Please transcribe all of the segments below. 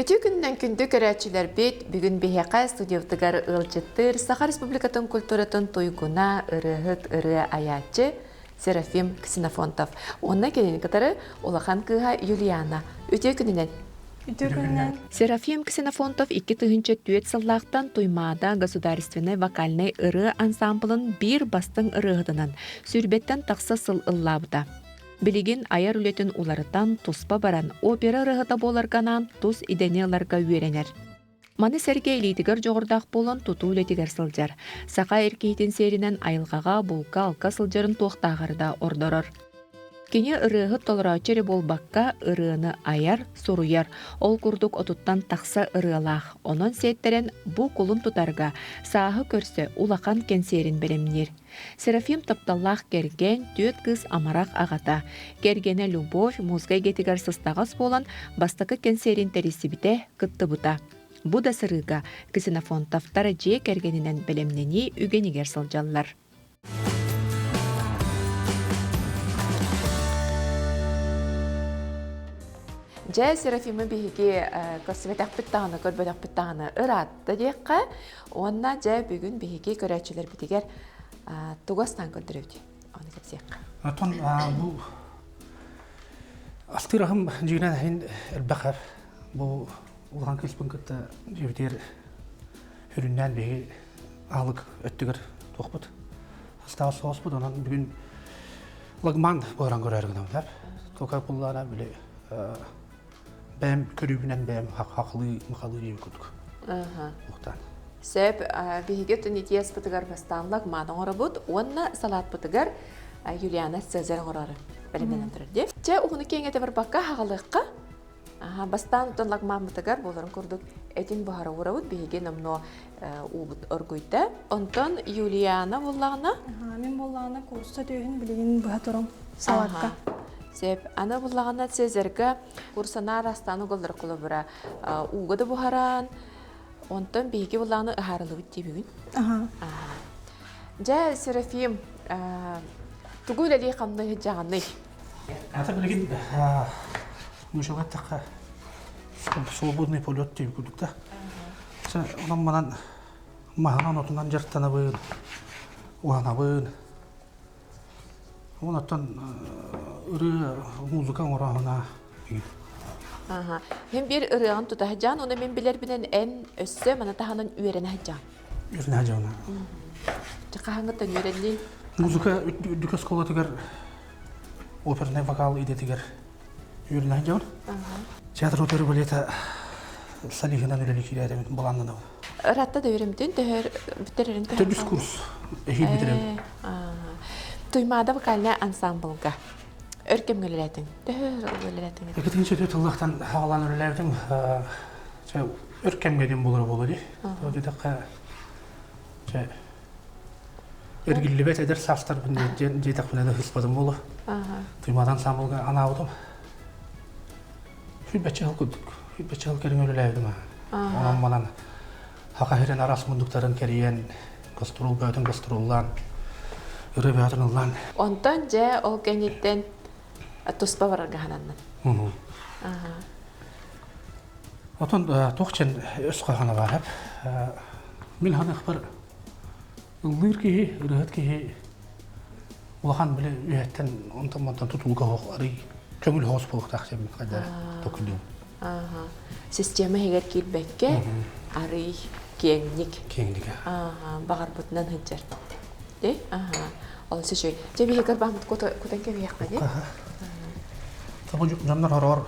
Үтүө күнүнэн күндү көрөөччүлэрбит, бүгүн биһиэхэ студиябытыгар ыалдьыттыыр Саха Республикатын культуратын туйгуна, ырыаһыт, ырыа айааччы Серафим Ксенофонтов уонна кинини кытары улахан кыыһа Юлиана. Үтүө күнүнэн! Үтүө күнүнэн! Серафим Ксенофонтов 2004 сыллаахтан Туймаада государственнай вокальнай ырыа ансамблын биир бастыҥ ырыаһытынан сүүрбэттэн тахса сыл ыллаабыта. Билигин айар үлэтин уларытан, туспа баран, опера ырыаһыта буоларга анаан тус идэни ыларга үөрэнэр. Маны сэргэ илиитигэр дьоҕурдаах буолан тутуу үлэтигэр сылдьар. Саха эр киһитин сиэринэн айылҕаҕа, булка-алка сылдьарын туохтааҕар да ордорор. Кини ырыаһыт толорооччу эрэ буолбакка, ырыаны айар, суруйар. Ол курдук отуттан тахса ырыалаах. Онон сиэттэрэн бу кулун тутарга сааһы көрсө улахан кэнсиэрин бэлэмниир. Серафим тапталлаах кэргэн, түөрт кыыс амарах аҕата. Кэргэнэ Любовь музыка эйгэтигэр сыстаҕас буолан, бастакы кэнсиэрин тэрийсибитэ, кыттыбыта. Бу да сырыыга Ксенофонтовтар дьиэ кэргэнинэн бэлэмнэнии үгэнигэр сылдьаллар. Дьэ, Серафимы биһиги көрсүбэтэхпит даҕаны, көрбөтөхпүт даҕаны ыраатта диэххэ. Уонна дьэ бүгүн биһиги көрөөччүлэрбитигэр тугу астаан көрдөрөбүт? Ону кэпсиэххэ. Оттон бу астыыр аһым дьиҥинэн иһин элбэх бу улахан кыыспын кытта дьиэбитигэр сүрүннээн биһиги аһылык өттүгэр туохпут астаах соҕуспут онон бүгүн лагман буһаран көрөөр гынабыт тока буллаана били бэйэм көрүүбүнэн бэйэм хахылыы махалыы диэбит курдук ухтаан Сөп, биһиги тунитиаспытыгар бастаан лагман оҥоробут уонна салаатпытыгар Юлиана Цезарь оҥорору бэлэмнэнэн турар дии. Чэ, уһуну киэҥэтэ барбакка хаҕалыахха. Бастаан утан лагмаммытыгар буоларын курдук этин буһара уурабыт, биһиги номнуо уубут оргуйда. Онтон Юлиана буллаҕына? Мин буоллаҕына курса түөһүн билигин быһа турум салакка. Сөп. Аны буллаҕына Цезарьга курсана арастаан угаллар холобура ууга да буһаран, онтон биһиги буллаҕына ыһаарылыбыт дии бүгүн. Дьэ, Серафим, тугу үлэлии хамныы сылдьаҕыный? Ата билигин мушуга эттэххэ свободный полет диэн курдук да. Онон манан маһынан отунан дьарыктанабын, уһанабын. Онтон ырыа, музыка оҥороһуна. Аха. Һин биир ырыаҕын тута сылдьаан, уонна мин билэрбинэн эн өссө маны таһынан үөрэнэ сылдьаҕын. Үөрэнэ сылдьабын. Хаһааҥҥыттан үөрэнниҥ? Музыка үрдүк оскуолатыгар опернай вокал идэтигэр үөрэнэ сылдьабын. Театр оперы балета солиһынан үлэлии киирээтэбин былааннанабын. Ыраатта да үөрэммитин төһөр бүтэрэрин төһөр Төрдүс курс эһиил бүтэрэбин. Туймаада вокальнай ансамблга өр кэмҥэ үлэлээтиҥ. Төһө үлэлээтиҥ? Екатерина Сөтүө тыллахтан хаалан үлэлээбитим. Өр кэмҥэ диэн буолара буолуо дии. Диэтэххэ Эргиллибэт эдэр саастарбын диэн диэтэхпинэ да сыспатым буолуо. Туймаада ансамблга анаабытым. Сүүрбэччэ сыл курдук. Сүүрбэччэ сыл кэриҥэ үлэлээбитим. Онон манан Саха сирин араас муннуктарын кэрийэн, гастрол бөҕөтүн гастроллаан, ырыа бөҕөтүн ыллаан. Онтон дьэ ол кэнниттэн туспа барарга сананнын. Отон туох чэн өс хоһооно баар Мин ханыахпар ыллыыр киһи, ырыаһыт киһи улахан били үөһэттэн онтон-мантан тутулуга суох арый көҥүл соҕус буолуохтаах диэн хайдах толкуйдуум. Система иһигэр киирбэккэ арый киэҥник. Киэҥник. Баҕарбытынан сылдьар. Дии? Ол үчүгэй. Дьэ биһиги кырбааммыт кутан кэбиһиэххэ дии. Тобу дьоннор хороор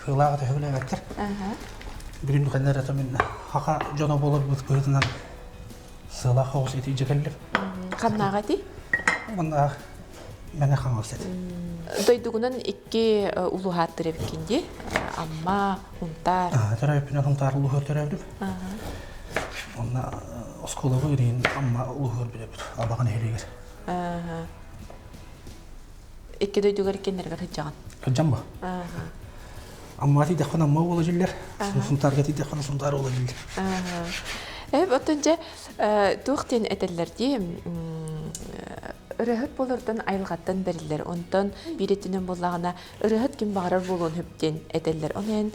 сыалаах төһө билээбэттэр. Бүгүн ханна эрэ мин хаха дьоно буоларбыт быһыытынан сыалаах соҕус ити илдьэ кэллим. Ханнааҕа ити? Манна Мэҥэ Хаҥалас этэ. Дойдугунан икки улууһааттыр эбиккин дии. Амма, Хунтаар. Төрөөбүппүнэн Хунтаар улууһугар төрөөбүтүм. Онно оскуолабы ириин Амма улууһугар билэбит, Абаҕа нэһилиэгэр. Икки дойдугар иккиэннэригэр сылдьаҕын. Сылдьан ба. Аммаҕа тиийдэххинэ Амма уола дьиллэр, Сунтаарга тиийдэххинэ Сунтаар уола дьиллэр. Оттон дьэ туох диэн этэллэр дии ырыаһыт буолартан айылҕаттан бэриллэр. Онтон биир өттүнэн буоллаҕына ырыаһыт ким баҕарар буолуон сөп диэн этэллэр. Онон эн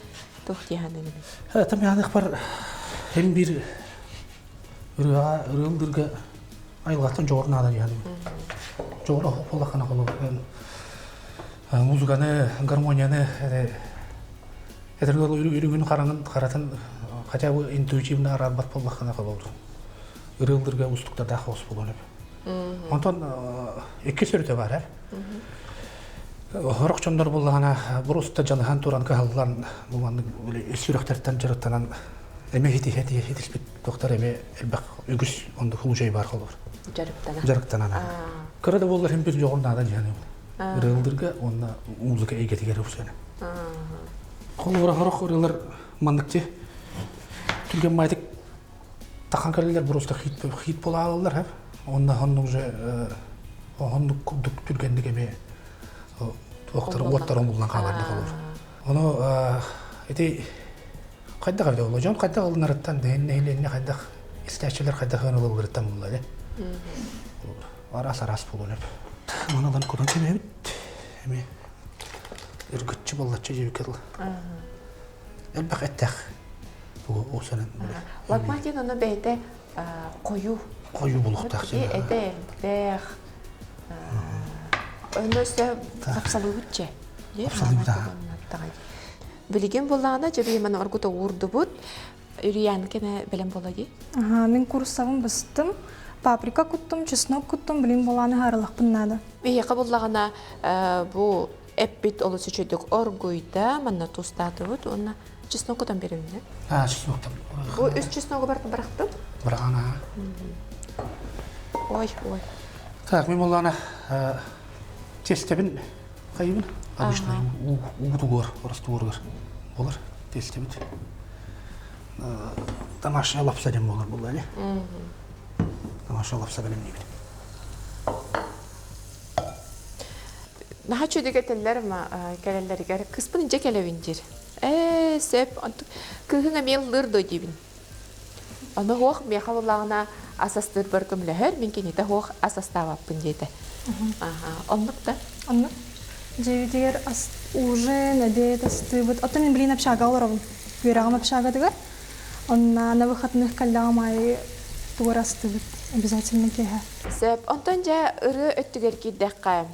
Туох дии саныыгыный? Тамяныхпар hem bir ырыаҕа ырыылдырга айылҕаттан дьоҕур наада дии саныыбын. Дьоҕур буоллаххына холобур музыканы, гармонияны этэр үрүҥүн хараҥын харатын хотя бы интуитивно араарбат буоллаххына холобур ырыылдырга устуктардаах хаос буолуон сөп. Онтон иккис өрүтэ баар эр. Сорох дьоннор буллаҕына буруста дьаныһан туран кыһаллан бу маннык сүрэхтэртэн дьарыктанан эмэ хитиһэ хитиспит доктор эмэ элбэх үгүс оннук случай баар холобур. Дьарыктанан. Дьарыктанан. Кыра да буоллар хим бир дьоҕун наада дьиһаны. Ырыалдырга уонна музыка эйгэтигэр упсана. Холобура сорох ырыалар манныкчы түргэн майтык тахан кэлэллэр просто хит хит буолаалалар хэп. Онна оннук уже оннук курдук түргэнник эмиэ туохтар уоттар омуллан хаалар холобур. Ону ити хайдах эбитэ буолла дьон хайдах ылынарыттан нэһилиэнньэ хайдах истээччилэр хайдах ылылларыттан булла де. Араас араас буолуон өп. Маналан кутан кэбиһэбит. Эми үргүччү боллаччы дьиэбиккэ дылы. Элбэх эттэх. Лагматин ону бэйэтэ хойуу. Хойуу булуохтаах. Этэ элбэх. Онно өссө сапсалыыбыт чэ. Сапсалыыбыт Билигин буллаҕына дьэбиэмэн оргута уурдубут. Үрүйээн кэмэ бэлэм буола дии. Аха, мин курсабын быстым. Паприка куттум, чеснок куттум, блин буолааны хаарылахпын наада. Биһиэхэ буллаҕына бу эппит олус үчүгдүк оргуйда, манна тустаатыбыт уонна чеснок кутан беремин. А, чеснок там. Бу үс чесногу бырахтым. Быраҕана. Ой, ой. Так, мен буллаана тестэбин хайыбын. Обычно уутугар, растворугар болар тестэбит. Домашняя лапса диэн болар булла Домашняя лапса бэлэмниибит. Наһаа үчүгэй этэллэр ма кэлэллэригэр кыспын дьэ кэлэбин диир. Ээ, сөп. Кыыһыҥ эмиэ ыллыыр дуо диибин. Ону суох миэхэ буоллаҕына ас астыырбар көмөлөһөр, мин кинитэ суох ас астаабаппын диэтэ. Аха, оннук да? Оннук. Дьиэбитигэр ас ужин, обед астыыбыт. Оттон мин билигин общага олоробун. Үөрэҕим общагатыгар. Онно на выходных кэллэҕим аайы тугу эрэ астыыбыт обязательно киэһэ. Сөп. Онтон дьэ ырыа өттүгэр киирдэххэ,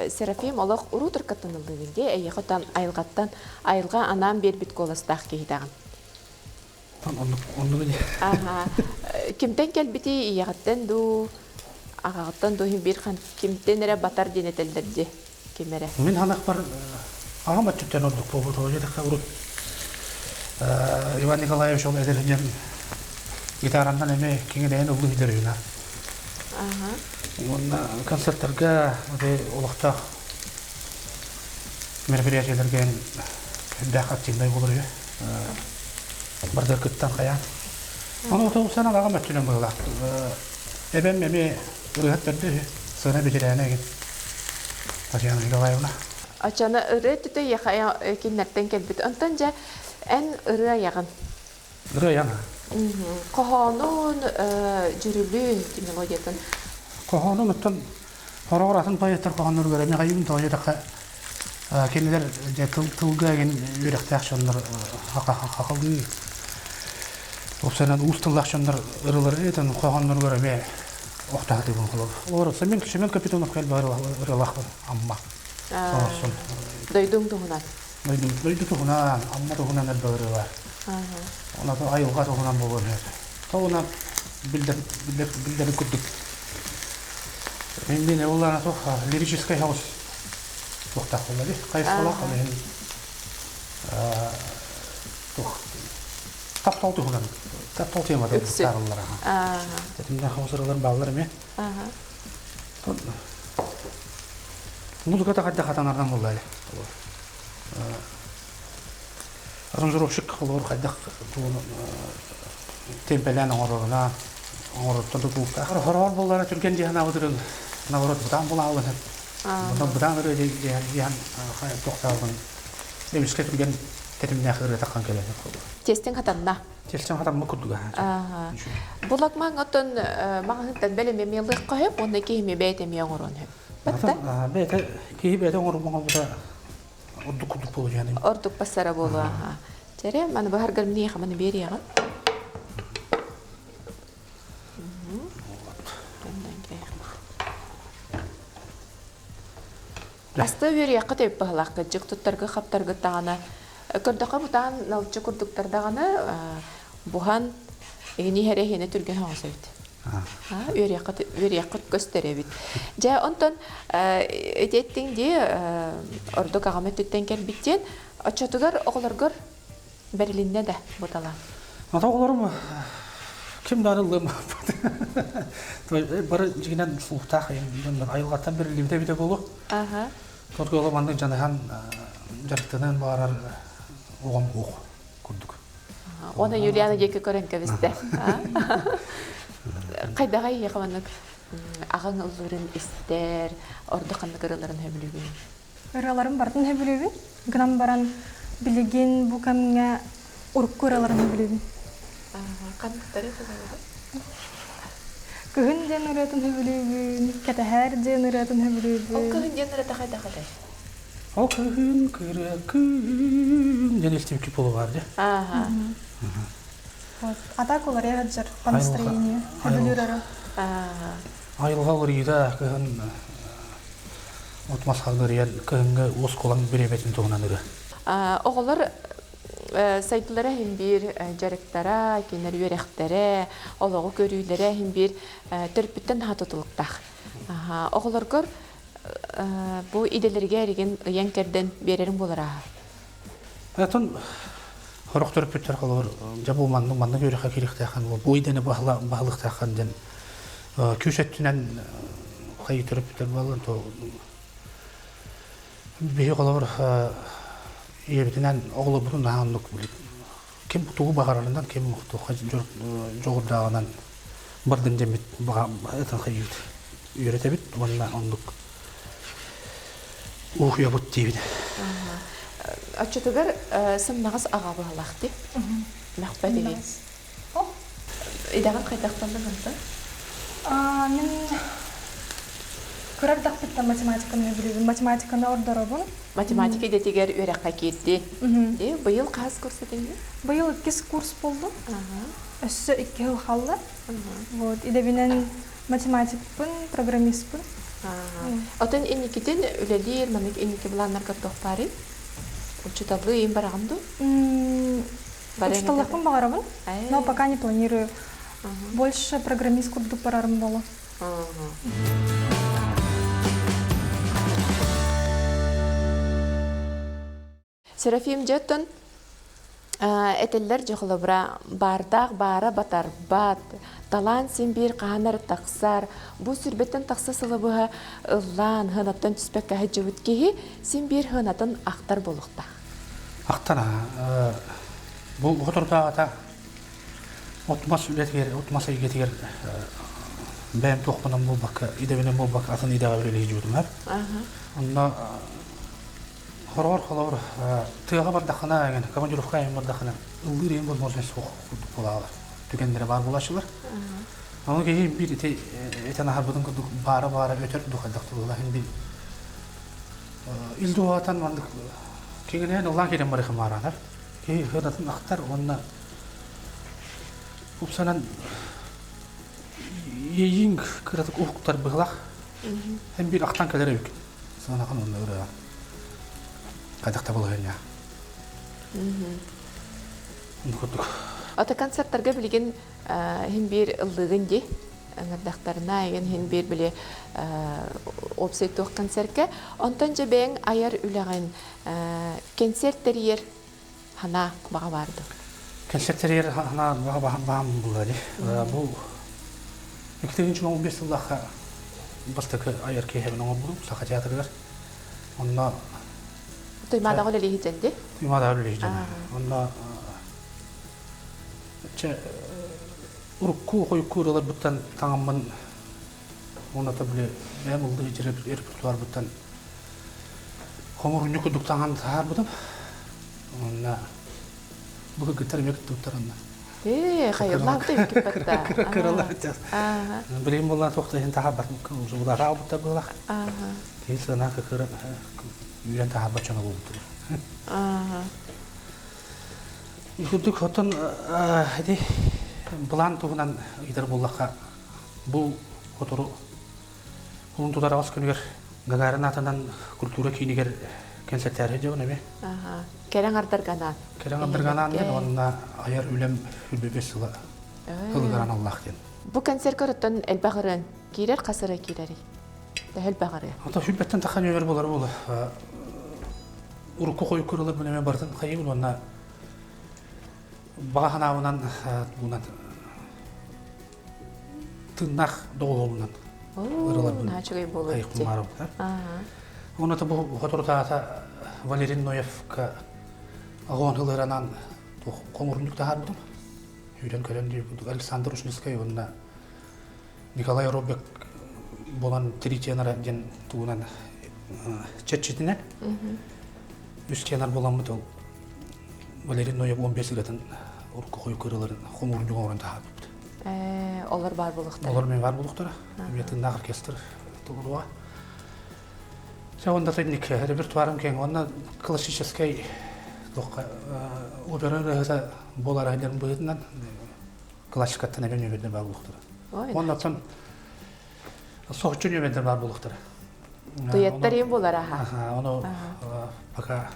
Серафим олох уруу туркаттан ыллыыгын дии, эйиэхэ оттон айылҕаттан айылҕа анаан биэрбит куоластаах киһитэҕин. Оннук, оннук ини. Аха. Кимтэн кэлбитий, ийэҕиттэн дуу, аҕаҕыттан дуу иһин биир кимтэн эрэ батар диэн этэллэр дии, ким эрэ. Мин санахпар аҕам өттүттэн ордук буолбут. Ол диэтэххэ урут Иван Николаевич ол эдэр сылдьан гитаранан эмиэ киҥинэйэн ыллыы сылдьар үһү Уонна концерттарга олохтоох мероприятиелэргэ элбэх активнай буолар үһү. Барда кыттан хайаан. Ону отоусана аҕам өттүнэн быһыылаах. Эбэм эмиэ ырыаһыт төрдө үһү. Сыана бэтэрээнэ игин. Татьяна Николаевна. Оччоно ырыа өттүтэ эйиэхэ кинилэртэн кэлбит. Онтон дьэ эн ырыа айаҕын. Ырыа айаҕын. Хоһоонун, дьүрүлүн мелодиятын. Хоһоонун оттон хороҕор атын поэттар хоһоонноругар эмиэ хайыыбын тоҕо диэтэххэ кинилэр дьэ тыл тылга игин үөрэхтээх дьоннор хахалыы уопсайынан уус тыллаах дьоннор ырылары этэн хоһоонноругар эмиэ охтоһатыыбын холобур. Олор Семен Семен Капитонов элбэх ырыалаах Амма. Оҥорсон. Дойдуҥ туһунан. Дойду дойду туһунан, Амма туһунан элбэх ырыалар. Онон айылҕа туһунан буолуон сөп. Туһунан билдэр билдэр билдэрин курдук. Мен диэн улаана туох лирическай хаус туохтаах буолла дии. Хайысхалаах ол иһин туох таптал туһунан таптал темата таарыллар аха. Тэтимнээх хаус ырыалар бааллар эмиэ. Музыката хайдах хатанардан буолла эле. Аранжировщик холобур хайдах тугун темпелээн оҥорорунан оҥороруттан тутулуктаах. Хороҕор буоллара түргэн дьиһэн абытырын наоборот бытаан булаалын Онон бытаан ырыа диэн туохтаабын эмискэ түргэн тэтимнээх ырыа таххан кэлэр. Тестин хатанна. Тестин хатаммыт курдуга. Булакмаҥ оттон маҕаһыынтан бэлэм эмиэ ылыахха сөп уонна киһи эмиэ бэйэтэ эмиэ оҥоруон сөп. Бэйэтэ киһи бэйэтэ оҥорбут оҥорбута. Ордук курдук буолуо. Ордук бассара буолуо. Чэрэ, маны баһаргар миниэхэ маны биэриэҕин. Аста үөрүйэххэ төп баһылаахка дьык туттаргы хаптаргыт даҕаны көрдөххө бутаан налчы курдуктар даҕаны буһан игини иһэрэ иһинэ түргэн хоҥос эбит. Үөрүйэххит көстөр эбит. Дьэ, онтон ити эттиҥ дии ордук аҕам өттүттэн кэлбит диэн оччотугар оҕолоргор бэрилиннэ да бу талаан? Ата оҕолорум ким да ыллыам бары дьигинэн слухтаах айылҕаттан бэриллибитэ эбитэ буолуо. Торгуола маннык дьаныһан дьарыктанан баарар оҕом уох курдук. Оны Юлиана диэки көрөн кэбистэ. Хайдаҕай эйиэхэ маннык аҕаҥ ыллыырын истэр, ордук ханнык ырыаларын сөбүлүүгүн? Ырыаларым барытын сөбүлүүбүн. Гынан баран билигин бу кэмҥэ урукку ырыаларын сөбүлүүбүн. Ханныктары сөбүлүүгүн? Кыһын диэн ырыатын сөбүлүүбүн, кэтэһэр диэн ырыатын сөбүлүүбүн. Ол кыһын диэн ырыата хайдах этэй? Ол кыһын кыра күн диэн истибикки буолуо дии. Ааха. Вот. А так уларыйа сылдьар по настроению. Сөбүлүүр ырыа. Айылҕа уларыйыыта кыһын от-мас хагдарыйан кыһыҥҥы уоскулаҥ бириэмэтин туһунан ырыа. Оҕолор сайдылара иһин биир дьарыктара, кинилэр үөрэхтэрэ, олоҕу көрүүлэрэ иһин биир төрөппүттэн наһаа тутулуктаах. Оҕолоргор бу идэлэргэ эригин ыйан-кэрдэн биэрэриҥ буолар ааһа. Оттон сорох төрөппүттэр холобур дьэ бу маннык маннык үөрэххэ киириэхтээххин бу идэни баһылыахтааххын диэн күүс өттүнэн хайыы төрөппүттэр буоллун то биһи холобур ийэбитинэн оҕолорбутун наһаа оннук ким тугу баҕарарынан ким туохха дьоҕурдааҕынан бардын диэммит ытан хайыыбыт үөрэтэбит уонна оннук уһуйабыт диибит. Оччотугар сымнаҕас аҕа быһалаах дии. Мөхпөт иһин. Идэҕин хайдахтанныҥ онтон? Мин кыра эрдэхпиттэн математиканы сөбүлүүбүн. Математиканы ордоробун. Математика идэтигэр үөрэххэ киирдин. Быйыл хас курс этиҥ? Быйыл иккис курс буоллум. Өссө икки сыл хаалла. Вот, идэбинэн математикпын, программистпын. Отон инникитин үлэлиир, маннык инники былааннаргар туох баарый? Учууталлыы иин бараҕын дуу? Учууталлахпын баҕарабын, но пока не планирую. Больше программист курдук барарым боло. Серафим дьэ этэллэр дьохолобура баардаах баара батарбат, талаан син биир хаһан эрэ тахсар, бу сүрбэттэн тахса сылы быһа ыллаан, хынаттан түспэккэ сылдьыбыт киһи син биир хынатын ахтар буолуохтаах. Ахтар бу соторутааҕыта от-мас үлэтигэр, от-мас эйгэтигэр бэйэм туохпунан буолбакка, идэбинэн буолбакка атын идэҕэ үлэлии сылдьыбытым. Онно Хороҕор холобур тыаҕа бардаххына эҥин командировка айан бардаххына ыллыыр иһин возможность суох курдук буолаалар түгэннэрэ баар буолааччылар. Ону киһи биир ити этэн аһарбытын курдук баара-баара өтөр духайдах тылыла иһин биир ил дуоһатан маннык киҥинээн ыллаан киирэн барыхым аараанар. Киһи ыһыанатын ахтар уонна упсанан иэйииҥ кыратык уһуктар быһылах. Эн биир ахтан кэлэр эбиккин. Сыанахан уонна ырыа хайдах да балаһыанньа. Курдук. Ата концерттарга билигин иһин биир ыллыгын дии ыҥырдахтарына эгин иһин биир били уопсай туох концертка онтон дьэ бэйэҥ айар үлэҕин концерт тэрийэр ханаа баҕа баар дуо? Концерт тэрийэр ханаа баҕа баам буолла дии. Бу 2015 сыллаахха бастакы айар киэһэбин оҥорбутум Саха театрыгар. Онно Туймаадаҕа үлэлииһитэн дии? Туймаадаҕа үлэлииһитэн. Онно чэ урукку хойукку ырыаларбыттан таҥаммын уонна били бэйэм ыллыы репертуарбыттан хомурунньук курдук таҥан таһаарбытым. Онно бу кыргыттар эмиэ кыттыбыттар онно. Ээ, хайыллаах да үккүппэт Кыралар Билигин буоллаан туох да иһин таһаарбат улаата аҕалбыттар быһыылаах. Киһи сыана кыкыра үүрэн таһаарбат дьоно буолбуттар. Курдук оттон ити былаан туһунан ыйытар буоллахха, бу сотору кулун тутар аҕыс күнүгэр Гагарин аатынан культура киинигэр кэнсэртээри дьон эми. Кэрэҥ ардарганаан. Кэрэҥ ардарганаан диэн уонна айар үлэм 25 сыла ылыгар аналлаах диэн. Бу концерт оттон элбэх ырыан киирэр хас ырыа киирэрий? Төһө элбэх ырыа? Ото сүүрбэттэн тахха нөмер болар буола. Урукку хойукку ырыалар бу барытын хайыыбын уонна баҕа санаабынан буунан тыыннаах доҕуһуолунан ырыаларбын хайыхпын Онно бу соторутааҕыта Валерий Ноевка аҕыан ылыранан хоҥуруннук таһаарбытым. Сүүрэн кэлэн курдук Александр Ушницкай уонна Николай Робек буолан три тенора диэн тугунан чэрчитинэн үс тенор буоламмыт ол Валерий Ноев 15 ырыатын урукку хойукку ырыаларын хомуурунньук оҥорон таһаарбыппыт. Олор баар буолуохтара. Олор мен баар буолуохтара. Эмиэ тыыннаах оркестр толоруоҕа. Чэ, онда тынник репертуарым киэҥ. Онно классическай опера ырыаһыта буолар айдарым быһыытынан классикаттан эбэн үөбэрдэр баар буолуохтара. Оннуттан соһуччу үөбэрдэр баар буолуохтара. Туйаттар им буолар аха. Ону пока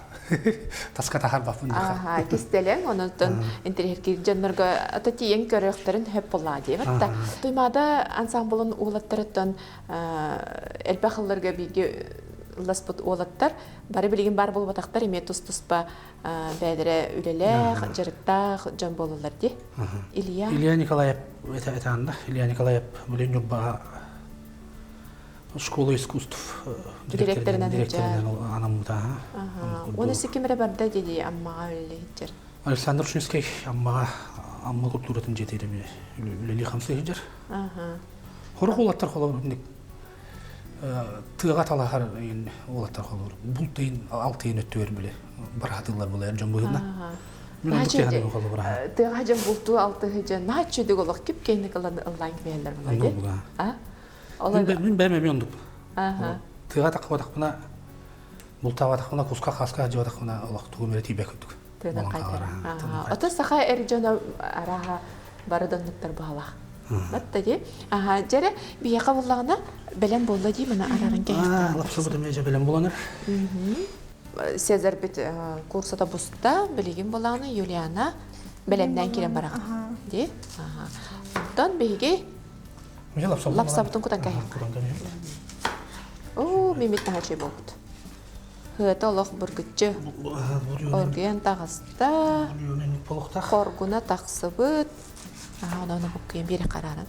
таска таһарбаппын Аха, кистэлэҥ, онуттан интэриэһиргиир дьоннорго ата тиийэн көрүөхтэрин хөп буоллаа диэбит да. Туймаада ансамблын уолаттарыттан элбэх ылларга бииргэ ылласпыт уолаттар бары билигин баар буолбатахтар эмиэ тус-туспа бэйэлэрэ үлэлээх, дьарыктаах дьон буолаллар дии. Илья. Илья Николаев это Илья Николаев билин Ньурбаҕа школа искусств директорынан директорынан анаммыта. Оны ким эрэ барда дии Аммаҕа үлэлиир. Александр Шуйский Аммаҕа Амма культуратын дьиэтигэр үлэлии хамсыы сылдьар. Хорох уолаттар холобур тыаҕа талаһар уолаттар холобур булт алтыйын өттүгэр били бараһатыллар булайар дьон быһыына. Тыаҕа дьон бултуу алтыһы дьон нааччы үдүк олох кип кэнник ылан ыллаан кэбиһэллэр була. Мин бэйэм эмиэ оннук. Тыаҕа таххыбатахпына бултаабатахпына куска хааска дьыбатахпына олох тугум эрэ тиийбэт курдук. Тыынан хайдар. Ото саха эр дьоно арааһа бары доннуктар баалах. Батта ди. Аха, дьэрэ биһиэхэ буллаҕына бэлэм буолла дии мана арарын кэһэхтэ. Лапсыбыт эмиэ дьэ бэлэм буланар. Сезар бит курсата буста, билигин булаҕына Юлиана бэлэмнээн кирэн бараҕын. Ди. Онтон биһиги лапсабытын кутан кэһэххэ. Оо, мимит таһачый буолбут. Һыата олох бургуччу оргуйан таҕыста, хоргуна тахсыбыт. Аха, ону буккуйан биэри харааран.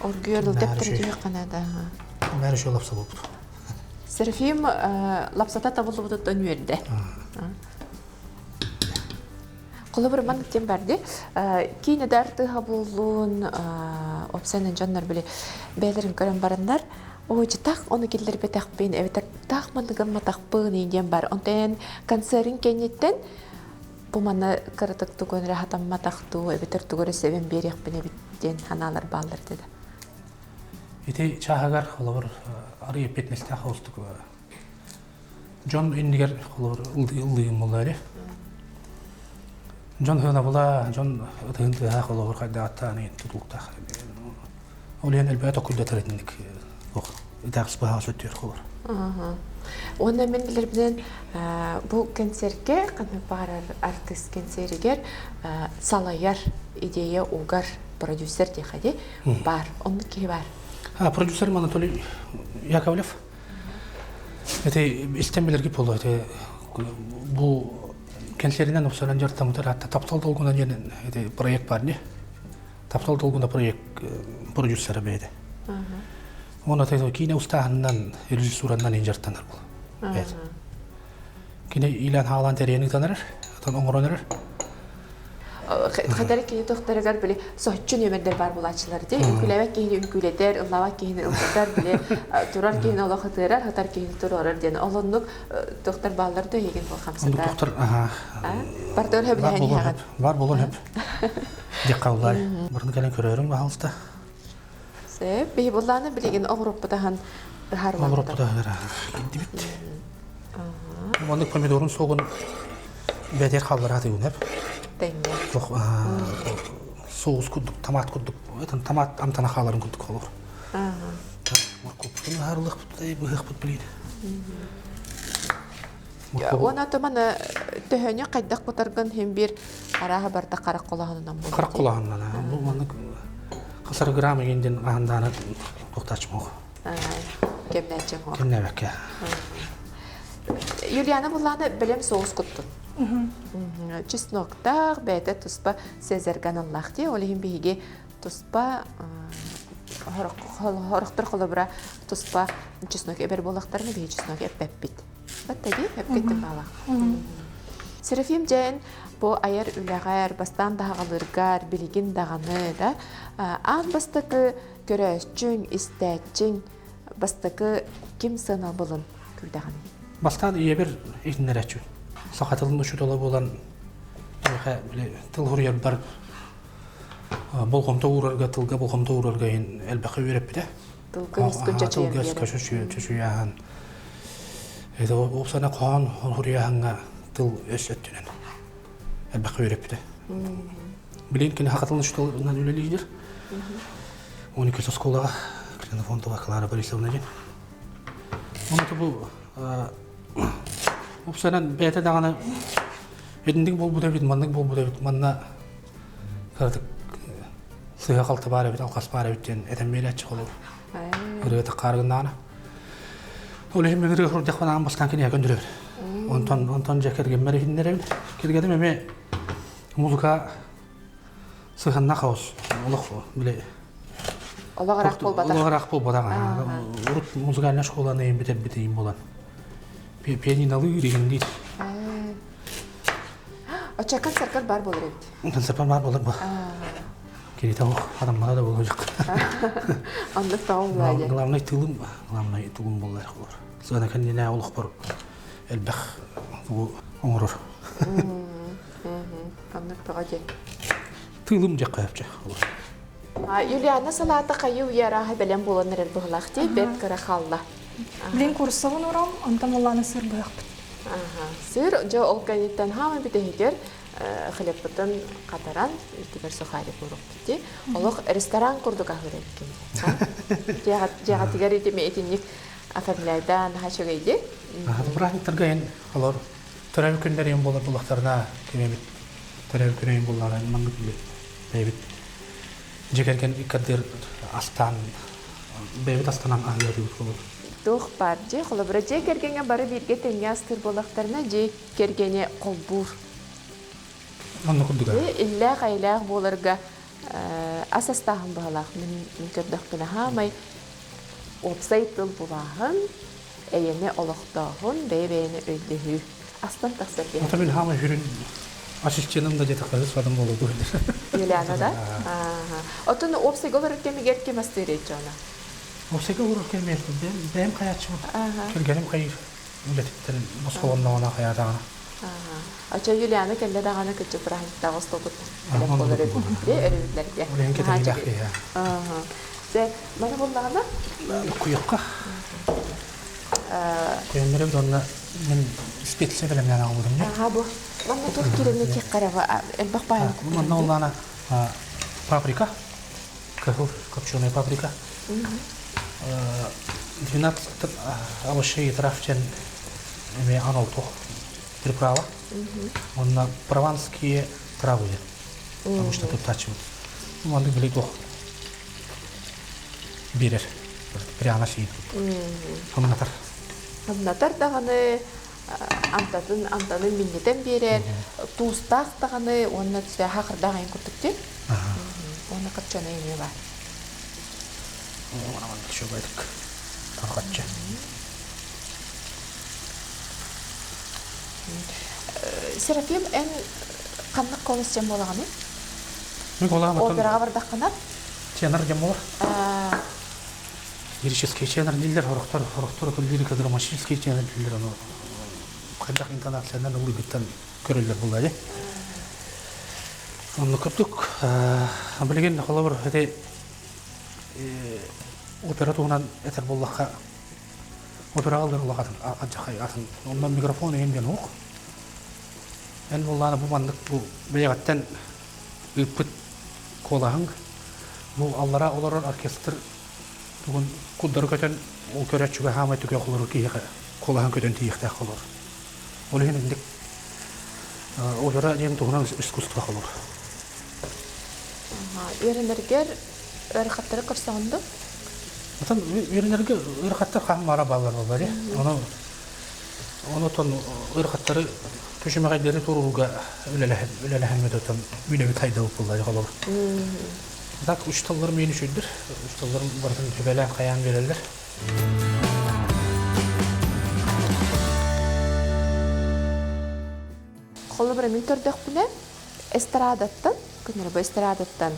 Оргуйар ылдьап түһүөххэ наада. Мэр еще лапса буолбут. Серафим лапсата табыллыбытыттан үөрдэ. Холобур, маннык диэн бар дии. Киинэдэр тыаһа буоллун, опсайынан дьоннор били бэйэлэрин көрөн бараннар, ой, таах ону киллэрбэтэхпин, эбэтэр таах манны гымматахпын диэн бар. Онтон концерын кэнниттэн бу манна кыратык тугу эрэ хатамматах дуу, эбэтэр тугу эрэ сэбэн биэриэхпин эбит диэн санаалар бааллар деді. Ити чааһыгар холобур арый эппиэтинэстээх оҕустук дьон иннигэр холобур ыллыым буолла Дьон сыанабыла, дьон ытыһын тыаһа холобур хайдаҕыттан тутулуктаах. Ол иһин элбэҕи токуйдатар итинник итаах быһаҕа сөттүөр холор. Уонна мин билэрбинэн бу кэнсиэргэ ханнык баҕарар артыыс кэнсиэригэр салайар идея угар продюсер диэхэ дии баар. Оннук киһи баар. Продюсер Анатолий Яковлев. Ити истэн билэргит буолуо ити бу кэнсиэринэн упсаран дьарыктаммытар хатта Таптал долгуна диэн ити проект бар дии. Таптал долгуна проект продюсера бэйэтэ. Уонна киинэ устааһынынан, режиссуранан ин дьарыктанар буол. Бэйэтэ. Кини иилээн хаалаан тэрийэн ыытан эрэр, отон оҥорон эрэр. Хатары кини тохторугар били соһуччу нүөмэрдэр баар буолааччылар дии. Үҥкүүлээбэт киһини үҥкүүлэтэр, ыллаабат киһини ыллатар, били турар киһини олох ытыарар, сытар киһини туруорар диэн. Ол оннук тохтор бааллар да эйигин бу хамсатар. Тохтор аха. Бардыр хөбүлэһэн иһэҕин. Бар болон хөп. Дьэ каллай. Барын кэлэн көрөрүм баһалыста. Сөп. Биһи буллааны билигин оҕуруппутаһан ыһар Оҕуруппутаһан киирдибит. Маннык помидорун суогун бэтэр халлараат ыгынар. Тэҥҥэ. Соус курдук, томат курдук, это томат амтана хааларын курдук холор. Моркуоппутун ыһаарылыахпыт, быһыахпыт билиин. Уонна туманы төһөнү хайдах кутаргын хин бир арааһа барда харах колоһунунан буолар. Харах колоһунан. Бу маннык хасар грамм егенден аһандааны тохтаачмох. Кэмнээччиҥ хоох. Кэмнээбэккэ. Юлиана буллаана бэлэм соус куттун. Чесноктаах, бэйэтэ туспа цезарьганаллаах дии. Ол иһин биһиги туспа хорохтор холобура туспа чеснок эбэр буоллахтарына биһи чеснок эппэппит. Батта дии, эпкиттин баалаах. Серафим дьэн бу айар үлэҕэр, бастаан даһаҕалыыргар, билигин даҕаны да аан бастакы Көрөөччүҥ, истээччиҥ бастакы ким сыанабылын күүтэҕиний? Бастаан ийэбэр иһитиннэрээччибин. Саха тылын учуутала буолан, миэхэ били тыл суруйарбар болҕомто уурарга, тылга болҕомто уурарга иһин элбэххэ үөрэппитэ. Тылга өскө чочуйан Тылга өскө чочуйааһын. Это уопсана хоһоон суруйааһыҥҥа тыл өс өттүнэн элбэххэ үөрэппитэ. Билигин кини саха тылын учууталынан үлэлиир. 12 оскуолаҕа Ксенофонтова Клара Борисовна диэн. Онто бу упсанан бэйэтэ даҕаны итинник буолбут эбит, маннык буолбут эбит, манна кыратык сыыһа-халты баар эбит, алҕас баар эбит диэн этэн биэрээччи холобур. Ырыа таххаарыгыннаҕына. Ол иһин мин ырыа суруйдахпына аан бастаан кинигэ көндөрөбүн. Онтон онтон дьэ кэргэммэр иһиннэрэбин. Кэргэним эмиэ музыка сыһанна хаос олох били Олох ыраах буолбатах. Олох ыраах буолбатах. Урут музыкальная школаны бүтэрбит буолан пианинолыыр игин Оччо концерткар бар буолар эбит. Концерт бар буолар бу. Кирите ох адаммара да болуожак. Оннук тоҕо Главный тылым, главный тылым боллар болар. Сана кэннинэ олохпор элбэх оҥорор. Оннук тоҕо диэн. Тыылым дьэккэ Юлиана салаата хайы уйа арааһа бэлэм буолан эрэр быһылаах дии, бэрт кыра хаалла. Блин курсабын урам, онтон улаана сыр быһахпыт. Сыр дьэ ол кэнниттэн хаама бүтэһигэр хлебпытын хатаран итигэр сухарик уруохпут дии. Олох ресторан курдук аһыыр эбиккин. Дьиэҕитигэр итими итинник оформляйдаан наһаа үчүгэй дии. Праздниктарга эн олор төрөөбүт күннэрин буолар буллахтарына кимэбит төрөөбүт күнүн булларан маннык бэйэбит дьиэ кэргэн иккардыыр астаан бэйэбит астанан аһыырдыбыт болор. Туох баар дьиэ холобура дьиэ кэргэҥҥэ бары бииргэ тэҥҥэ астыыр буоллахтарына дьиэ кэргэни холбуур. Онно курдуга. Иллээх-эйэлээх буоларга ас астааһын баһылаах мин көрдөхпүнэ хаамай уопсай тыл булааһын, эйэни олохтооһун, бэйэ-бэйэни өйдөһүү астан тахсар киһи. Ата мин хаамай хүрүн ассистеным да диэтэххэ садым буолуо Юлиана да? Оттон уопсайга олорор кэмигэр ким астыыр дьоно? Уопсайга олорор кэмигэр бэйэм хайааччыбын. Кэргэним хайыыр үлэтиттэн босхолонноҕуна хайаатаҕына. Очо Юлиана кэллэ даҕаны кыччы бырааһынньыктааҕы остуолбут элек болор эбит өрөбүллэргэ. Улэһин кэтэһиилээх киһи. Дьэ, маны буллаҕына? Куйукка. Куйаннары уонна мин специя бэлэмнээн аҕалбытым. Аха бу. Манна туох киирэнэ киэххэ элбэх баайын Манна улаана паприка, кыһыл копченая паприка. 12 овощей и трав чен эме анал туох приправа. Онно прованские травы диэн. Потому что туттааччыбыт. Маннык били туох биэрэр. Пряно сиир. Хамнатар. Хамнатар даҕаны амтатын амтанын минньитэн биэрэр, туустаах даҕаны уонна хахырдаах айан курдук дии. Уонна копченый эмиэ баар. Шөбөдүк. Тарҕаччы. Серафим, эн ханнык колос дьон буолаҕыный? Мин колаам Операҕа бардаххына? Тенор дьон буолар. Лирический тенор дииллэр, сорохтор, сорохтор лирико-драматический тенор дииллэр, ону хайдах интонациянан ыллыгыттан көрөллөр буолла дии. Оннук курдук, билигин холобур ити опера туһунан этэр буоллахха, Операҕа улахан адьахай атын. Онно микрофон иһин диэн уох. Эн буоллаана бу маннык бу бэйэҕиттэн ыыппыт куолаһыҥ бу аллара олорор оркестр тугун курдары көтөн ол көрөөччүгэ хаамай түгэх олорор киһиэхэ куолаһын көтөн тиийиэхтээх олор. Ол иһин инник опера диэн туһунан искусство холор. Үөрэнэргэр ыарахаттары көрсөҕүн дуо? Отон үөрэнэргэ ыарахаттар хаһан баара бааллар буоллар. Ону онотон ыарахаттары түшүмэҕэйдэри туруурга үлэлэһэн үлэлэһэн отон үлэбит хайдабыт буолла холобур. Так учууталларым миин үчүйдүр. Учууталларым барытын сүбэлээн хайаан биэрэллэр. Холобура мин көрдөхпүнэ, эстрадаттан, күннэрбэ эстрадаттан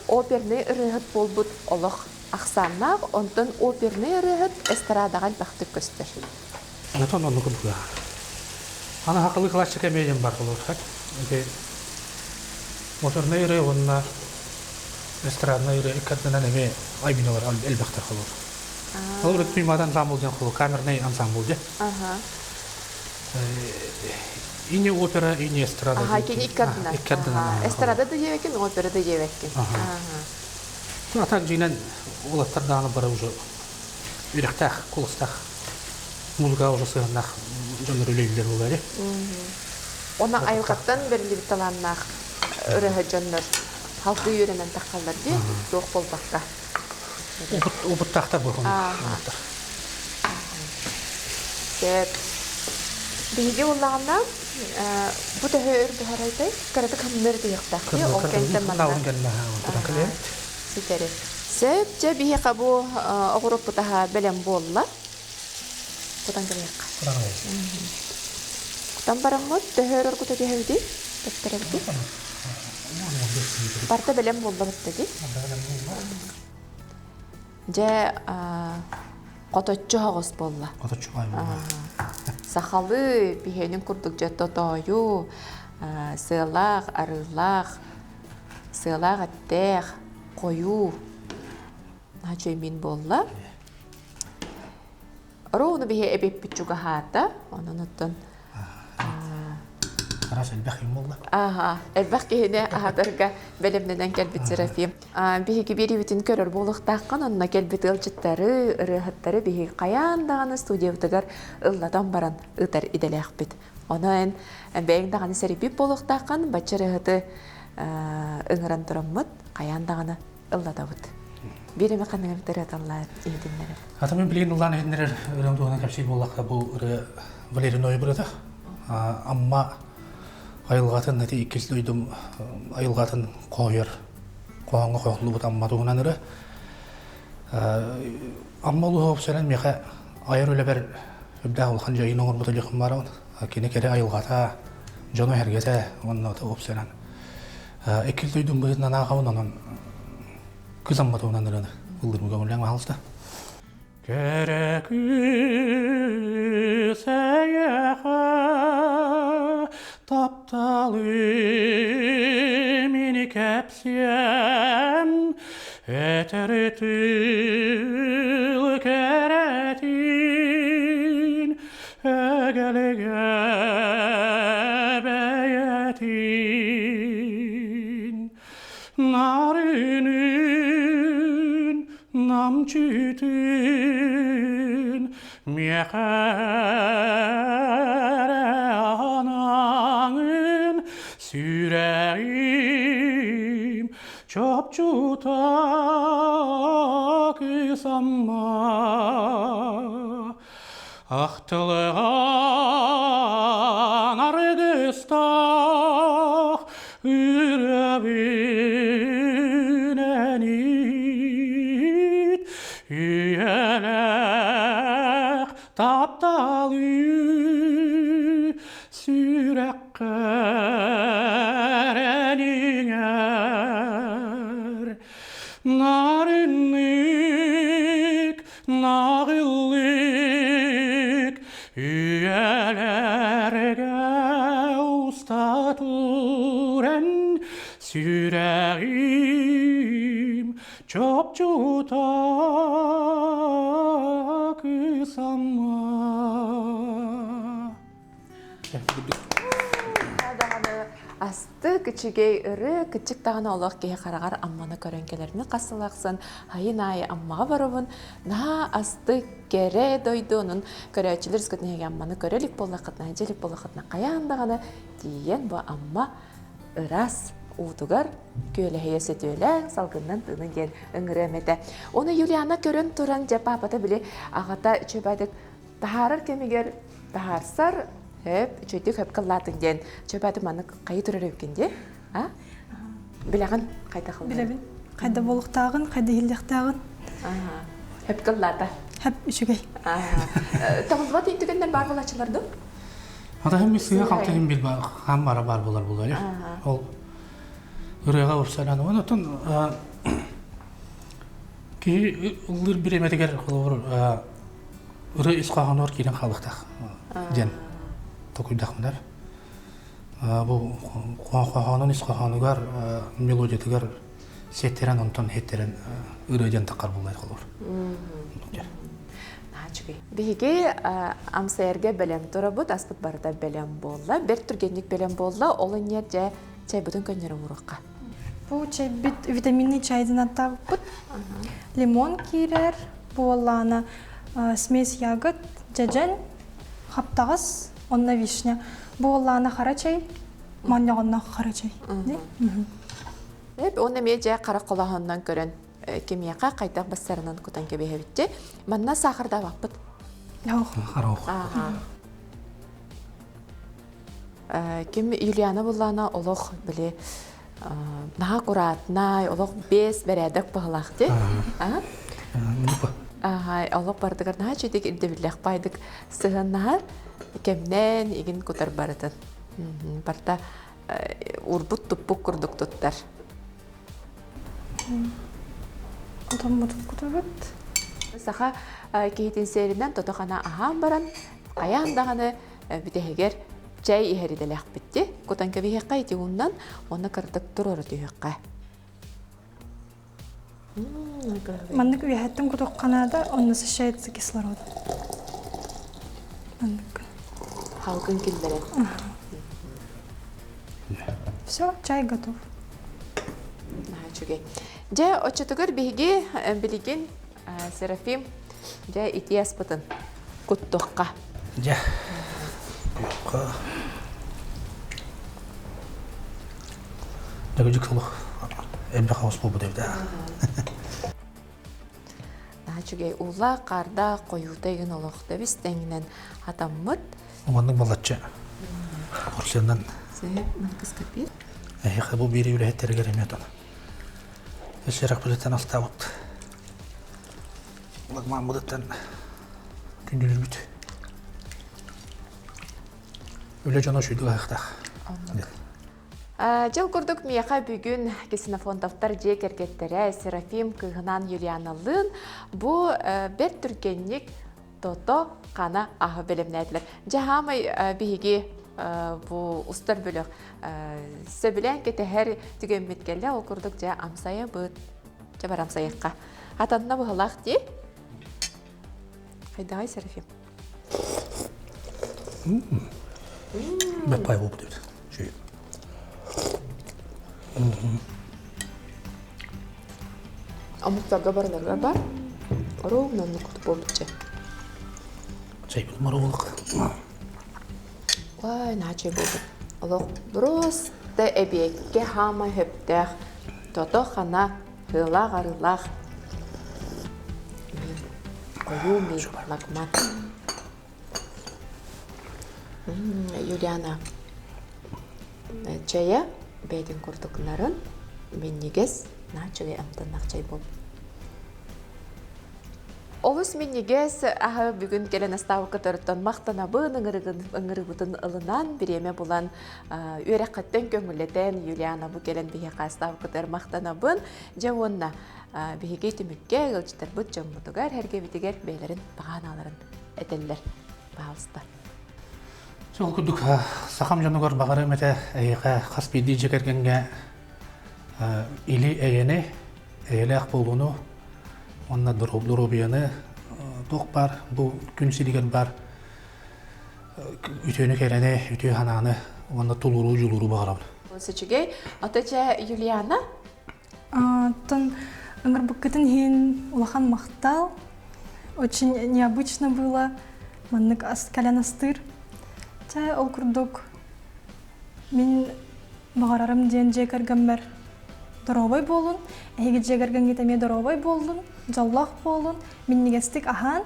опернай ырыаһыт буолбут олох ахсааннаах, онтон опернай ырыаһыт эстрадаҕа элбэхтик көстөр. Онтон оннук быһа. Аны хакылы классика эмиэ бар болор. Ити моторнай ырыа уонна эстраднай ырыа иккардынан эмиэ айбиналар элбэхтэр холор. Ол Туймаада ансамбл диэн холу камерный ансамбл дьэ. И не опера, и не эстрада. Аха, кини иккардынан. Иккардынан. Эстрада да диэбэккин, опера да диэбэккин. А так дьиҥинэн уолаттар даҕаны бары уже үрэхтээх, кулустаах, музыкаҕа уже сыһыаннаах дьоннор үлэлииллэр буолар. Она айылҕаттан бэриллибит талааннаах ырыаһыт дьоннор халкы үөрэнэн таххаллар дии, туох буолбакка. Опыттаахтар буолуохтар. Сөп. Биһиги буоллаҕына бу төһө өр буһарайтай? Кыратык хамныр диэхтээх. Ол кэнтэн манна ситэри. Сөп, дьэ биһиэхэ бу оҕуруоппут аһа бэлэм буолла. Кутан кэлиэххэ. Кутан бараммыт төһө өр оргута түһэбитий? Тэптэрэбитий? Барыта бэлэм буолла бытта дии. Дьэ, хоточчу оһоҕос буолла. Хоточчу буолла. Сахалыы биһиэнин курдук дьэ тотоойу, сыалаах, арыылаах, сыалаах эттээх, хойуу наһаа мин буолла. Ровно биһи эбиппит чугаһаата, онон оттон Араас элбэх юм буолла. Аха, элбэх киһини аһатарга бэлэмнэнэн кэлбит Серафим. Биһиги биэриибитин көрөр буолуохтааххын, онно кэлбит ыалдьыттары, ырыаһыттары биһиги хайаан даҕаны студиябытыгар ыллатан баран ыытар идэлээхпит. Ону эн бэйэҥ даҕаны сэрийбит буолуохтааххын, бачча ырыаһыты ыҥыран тураммыт, хайаан даҕаны ыллатабыт. Биир эмэ ханнык эбит ырыаталлаар иһитиннэрэр. Ата мен билигин ыллаан иһитиннэрэр ырыам туһунан кэпсиир буоллахха бу ырыа Валерий Ноев ырыата. Амма айылҕатын ити иккис дойдум айылҕатын хоһуйар хоһооҥҥо хоһуллубут Амма туһунан ырыа. Амма улууһа уопсайынан миэхэ айар үлэбэр үрдээх улахан дьайыыны оҥорбута диэххин баарабын. Кини кэрэ айылҕата, дьоно-сэргэтэ уонна уопсайынан иккис дойдум быһыытынан ааҕабын, онон кыс Амма туһунан ырыаны ыллыырбыга көҥүллээн хаалыста. Кэрэ кыыс эйиэхэ тапталы мини кэпсиэм, этэр тыл кэрэтин эгэлгэ бэйэтин. Нарынын намчытын миэхэ анаҥын сүрэҕим чопчута кысамма Ахтылыган аргыстаах үрэбинэн иит үйэлээх тапталы сүрэххэр иҥэр нарыннык Наҕыллык үйэлэргэ уста туран сүрэҕим. Чопчута кыыс Амма. Даҕаны астык үчүгэй ырыа кыччык даҕаны олох киһи хараҕар Амманы көрөн кэлэрми хас сыл ахсын хайын аайы Аммаҕа барабын наһаа астык кэрэ дойду онон көрөөччүлэр искытын эһиги Амманы көрө илик буоллаххытына дьэ илик буоллаххытына хайаан даҕаны тиийэн бу Амма ыраас уутугар күөлэһийэ сөтүөлээн салгынынан тыынын диэн ыҥырыам этэ. Оны Юлиана көрөн туран дьэ папата били аҕата үчүгэйдик таһаарар кэмигэр таһаарсар хөп үчүгэйдик хөп кыллаатын диэн чөбөтү маннык хайы турар эбиккин дии а билэҕин хайдах Билэбин. Хайда буолуохтааҕын, хайда иһиллиэхтээҕин. Хөп кыллаата. Хөп үчүгэй. Табыллыбат түгэннэр баар буолааччылар дуу? Атаһым сыыһа халтаһым бил хаан бара баар буолар буолар. Ол ырыаҕа уопсайынан онтон киһи ыллыыр бириэмэтигэр холобур ырыа ис хоһоонугар киирэн хаалыахтаах диэн толкуйдаахпынар. Бу хоһоонун ис хоһоонугар мелодиятыгар сиэттэрэн онтон иһиттэрэн ырыа диэн таххар буоллай холобур. Наачыгый. Биһиги амсайарга бэлэм турабыт, аспыт барыта бэлэм буолла. Бэрт түргэнник бэлэм буолла. Ол инньэ дьэ чайбытын көннөрө уруохха. Бу чайбит витаминный чайдын аттаабыппыт. Лимон киирэр, буоллаана смесь ягод, дьэдьэн, хаптаҕас, онно вишня. Буоллаана хара чай, манньоҕонно хара чай. Эп, он эмиэ дьэ хара холоһоннон көрөн кимиэхэ хайдах бассарынан кутан кэбиһэбитти. Манна саахардаабаппыт. Харох. Ким Юлиана буллаана олох били наһаа аккуратнай, олох бес бэрээдэк баһылаах ти. Олох бардыгар наһаа чүтик ирдэбиллэх байдык сыһыннаһар кэмнэн игин кутар барытын. Барта урбут туппук курдук туттар. Отоммутун кутабыт. Саха киһитин сиэринэн тото-хана аһаан баран, хайаан даҕаны бүтэһигэр чэй иһэр идэлээхпит Кутан кэбиһиэххэ ити ууннан уонна кыратык туруора түһүөххэ. Маннык үөһэттэн кутуохха наада, он насыщается кислородом. Маннык. Халкын киллэрэн. Все, чай готов. Үчүгэй. Дьэ, оччотугар биһиги билигин Серафим дьэ итии аспытын куттуохха. Дьэ. Куйукка. Дөгүдүк солох элбэх хаос буолбут эбит Үчүгэй уулаах, хаардаах, хойуута игин олохто бис тэҥинэн хатаммыт. Маннык балачча порциянан Эһиэхэ бу биири үлэһиттэригэр эмиэ отон. Өссө астаабыт Лагмааммытыттан күндүлүүбүт. Үлэ дьоно үчүгэй ыһыахтаах. Дьыл курдук миэхэ бүгүн Ксенофонтовтар дьиэ кэргэттэрэ Серафим кыыһынаан Юлианалыын бу бэрт түргэнник тото хана аһы бэлэмнээтилэр. Дьэ хаамай биһиги бу устар бөлөх сөбүлээн кэтэһэр түгэммит кэллэ. Ол курдук дьэ амсайабыт. Дьэ барамсайыкка. Атанна быһылаах дии. Хайдаҕай Серафим? Бэт пай буолбут эбит. Үчүгэй. Омуктарга барыларга бар. Ровно оннук буолбут Чайбыт моруолук. Ой, наачай буолбут. Олох просто эбиэккэ хаама хөптөөх тото-хана Тыалаах-арыылаах хойуу миин лагман. Юлиана чэйэ бэйэтин курдук нарын, минньигэс, нааччыгай амтаннаах чэй буолбут. Олус минньигэс аһы бүгүн кэлэн астаабыкка төрүттэн махтанабын, ыҥырыгын, ыҥырыбытын ылынан, бириэмэ булан үөрэххиттэн көҥүллэтэн Юлиана бу кэлэн биһиэхэ астаабыккытыгар махтанабын. Дьэ уонна биһиги түмүккэ ыалдьыттарбыт дьоммутугар, эргэбитигэр бэйэлэрин баҕанааларын этэллэр. Пожалуйста. Сол курдук сахам дьонугар баҕарым этэ эйиэхэ хас биирдии дьиэ кэргэҥҥэ или эйэни. эйэлээх буолууну уонна доруобуйаны туох баар бу күн сиригэр баар үтүөнү кэрэни, үтүө санааны уонна тулууру, дьулууру баҕарабын. Үчүгэй. Ото чэ Юлиана? Оттон ыҥырбыккытын иһин улахан махтал. Очень необычно было маннык кэлэн астыыр. Чэ, ол курдук мин баҕарарым диэн дьиэ кэргэммэр доруобай буолун, эһиги дьиэ кэргэҥҥит эмиэ доруобай буоллун, дьоллоох буолун, минньигэстик аһаан.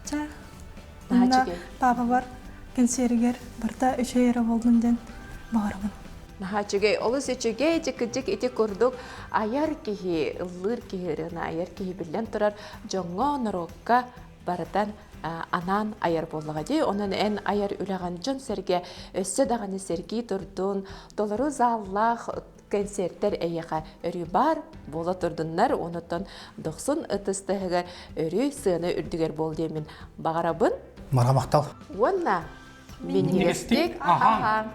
Чэ, Манна паапабар кэнсиэригэр барыта үчүгэй эрэ буоллун диэн баҕарабын. Наһаа үчүгэй, олус үчүгэй, дьиккидьик ити курдук айар киһи, ыллыыр киһи ырыаны айар киһи биллэн турар дьоҥҥо, норуокка барытан анаан айар буоллаҕа дии. Онон эн айар үлэҕин дьон-сэргэ өссө даҕаны сэргии турдун, толору зааллаах кэнсиэртэр эйиэхэ өрүү баар буола турдуннар, онуттан дохсун ытыс тыаһыгар өрүү сыана үрдүгэр буол диэммин баҕарабын. Мара махтал. Уонна минньигэстик аһаан.